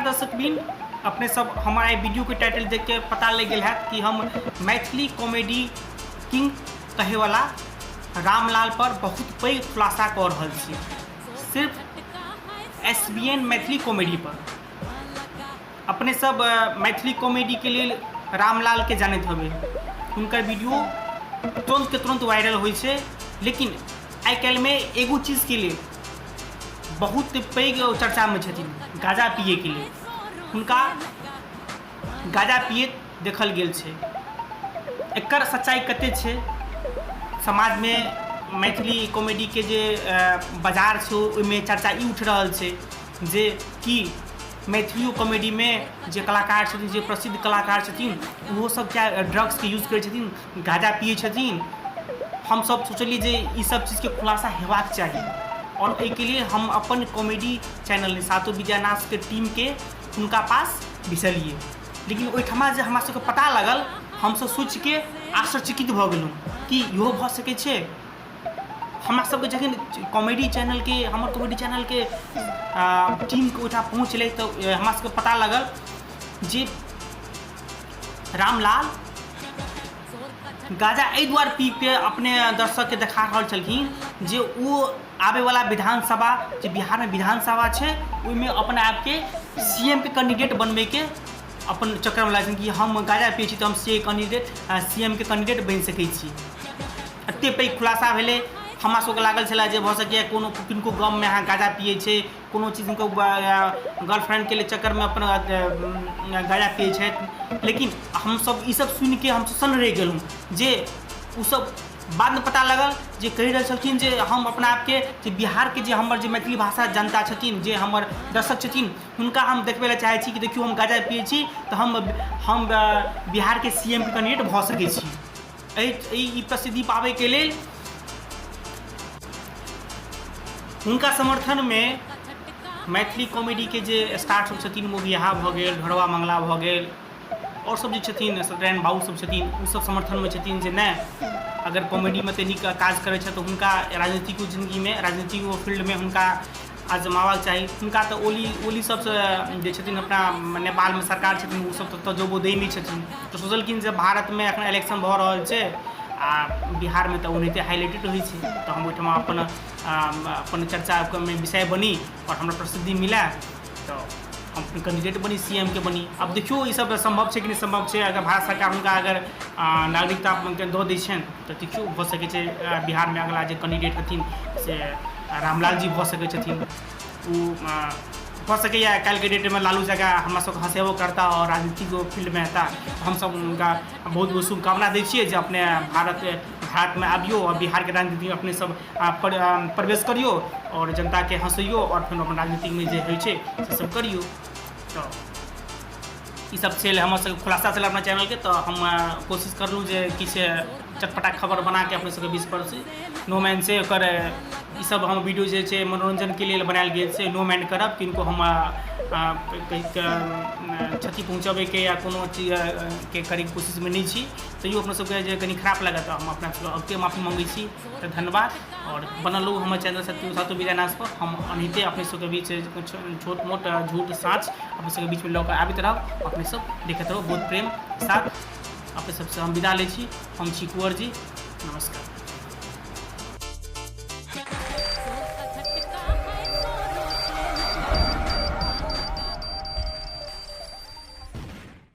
दर्शकबिन, अपने सब हमर आइ वीडियोके टाइटल देख के पता लागि गेल हैत कि हम मैथिली कॉमेडी किंग कहैवला रामलाल पर बहुत पैघ खुलासा कऽ रहल छी, सिर्फ SBN Maithili comedy पर। अपने सब मैथिली कॉमेडीके लेल रामलालके जानैत हेबै, हुनकर वीडियो तुरन्त के तुरन्त वायरल होइ छै। लेकिन आइ काल्हिमे एगो चीजके लेल बहुत पैघ चर्चामे छथिन, गाँजा पियैके लेल। हुनका गाँजा पियैत देखल गेल छै। एकर सच्चाइ कतेक छै? समाजमे मैथिली कॉमेडीके जे बाजार छै, ओहिमे चर्चा ई उठि रहल छै जे कि मैथिलियो कॉमेडीमे जे कलाकार छथिन, जे प्रसिद्ध कलाकार छथिन, ओहो सब क्या ड्रग्सके यूज करै छथिन, गाँजा पियै छथिन? हमसब सोचलियै जे ई सब चीजके खुलासा हेबाक चाही आओर एहिके लिए हम अपन कॉमेडी चैनल सातो विद्यानाशके टीमके हुनका पास भेजलियै। लेकिन ओहिठमा जे हमरा सबके पता लागल, हमसब सोचिके आश्चर्यचकित भऽ गेलहुँ कि इहो भऽ सकै छै। हमरा सबके जखन कॉमेडी चैनलके, हमर कॉमेडी चैनलके टीमके ओहिठाम पहुँचलै, तऽ हमरा सबके पता लागल जे रामलाल गाँजा एहि दुआरे पीके अपने दर्शकके देखा रहल छलखिन जे ओ आबैवला विधानसभा, जे बिहारमे विधानसभा छै, ओहिमे अपना आपके सी एम के कैंडिडेट बनबैके अपन चक्करमे लागल छथिन कि हम गाँजा पियै छी तऽ हम सी एम के कैंडिडेट बनि सकै छी। एतेक पैघ खुलासा भेलै। हमरा सबके लागल छलै जे भऽ सकैए कोनो किनको गममे अहाँ गाँजा पियै छै, कोनो चीज हुनको गर्लफ्रेंडके लिए चक्करमे अपन गाँजा पियै छथि। लेकिन हमसब ईसब सुनिके हमसब सन्न रहि गेलहुँ जे ओसब बादमे पता लागल जे कहि रहल छलखिन जे हम अपना आपके जे बिहारके जे हमर जे मैथिली भाषा जनता छथिन, जे हमर दर्शक छथिन, हुनका हम देखबै लए चाहै छी कि देखियौ, हम गाँजा पियै छी तऽ हम बिहारके सी एम के कैंडिडेट भऽ सकै छी। एहि ई प्रसिद्धि पाबैके लेल हुनका समर्थनमे मैथिली कॉमेडीके जे स्टार सब छथिन, मोगियाहा भऽ गेल, ढोरबा मंगला भऽ गेल, आओर सब जे छथिन, सत्यनारायण बाबू सब छथिन, ओ सब समर्थनमे छथिन जे नहि, अगर कॉमेडीमे एतेक नीक काज करै छथि तऽ हुनका राजनीतिको जिन्दगीमे, राजनीतिको फील्डमे हुनका आजमाबक चाही। हुनका तऽ ओली ओली सबसँ जे छथिन, अपना नेपालमे सरकार छथिन, ओसब तऽ तजुर्बो दै नहि छथिन। तऽ सोचलखिन जे भारतमे एखन इलेक्शन भऽ रहल छै आ बिहारमे तऽ ओनाहिते हाइलाइटेड होइ छै, तऽ हम ओहिठमा अपन अपन चर्चामे विषय बनी आओर हमरा प्रसिद्धि मिलए, तऽ हम अपन कैंडिडेट बनी, सी एम के बनी। आब देखियौ, ई सब सम्भव छै कि नहि सम्भव छै। अगर भारत सरकार हुनका अगर नागरिकता दऽ दै छनि तऽ देखियौ, भऽ सकै छै बिहारमे अगिला जे कैंडिडेट हेथिन से रामलाल जी भऽ सकै छथिन। ओ भऽ सकैए काल्हिके डेटमे लालू जकाँ हमरा सबके हँसेबो करता आओर राजनीतिको फील्डमे हेता। हमसब हुनका बहुत बहुत शुभकामना दै छियै जे अपने भारतमे आबियौ आओर बिहारके राजनीतिमे अपने सब प्रवेश करियौ आओर जनताके हँसैयौ आओर फेर अपन राजनीतिमे जे होइ छै से सब करियौ। तऽ ई सब छल हमर सबके खुलासा छल अपना चैनलके। तऽ हम कोशिश करलहुँ जे किछु चटपटा खबर बनाके अपने सबके बीच परसी। नो मैन से ओकर ई सब हम वीडियो जे छै मनोरञ्जनके लेल बनायल गेल छै। नो माइंड करब, किनको हम क्षति पहुँचबैके या कोनो चीजके करैके कोशिशमे नहि छी। तैयो अपना सबके जे कनि खराब लागत तऽ हम अपना सबके अबके माफी मङ्गै छी। तऽ धन्यवाद आओर बनल रहू हमर चैनल सत्य सातो विद्यानाशपर। हम एनाहिते अपने सबके बीच छोट मोट झूठ साँच अपने सबके बीचमे लऽ कऽ आबैत रहब। अपने सब देखैत रहू। बहुत प्रेम साथ अपने सबसँ हम विदा लै छी। हम छी कुंवर जी, नमस्कार।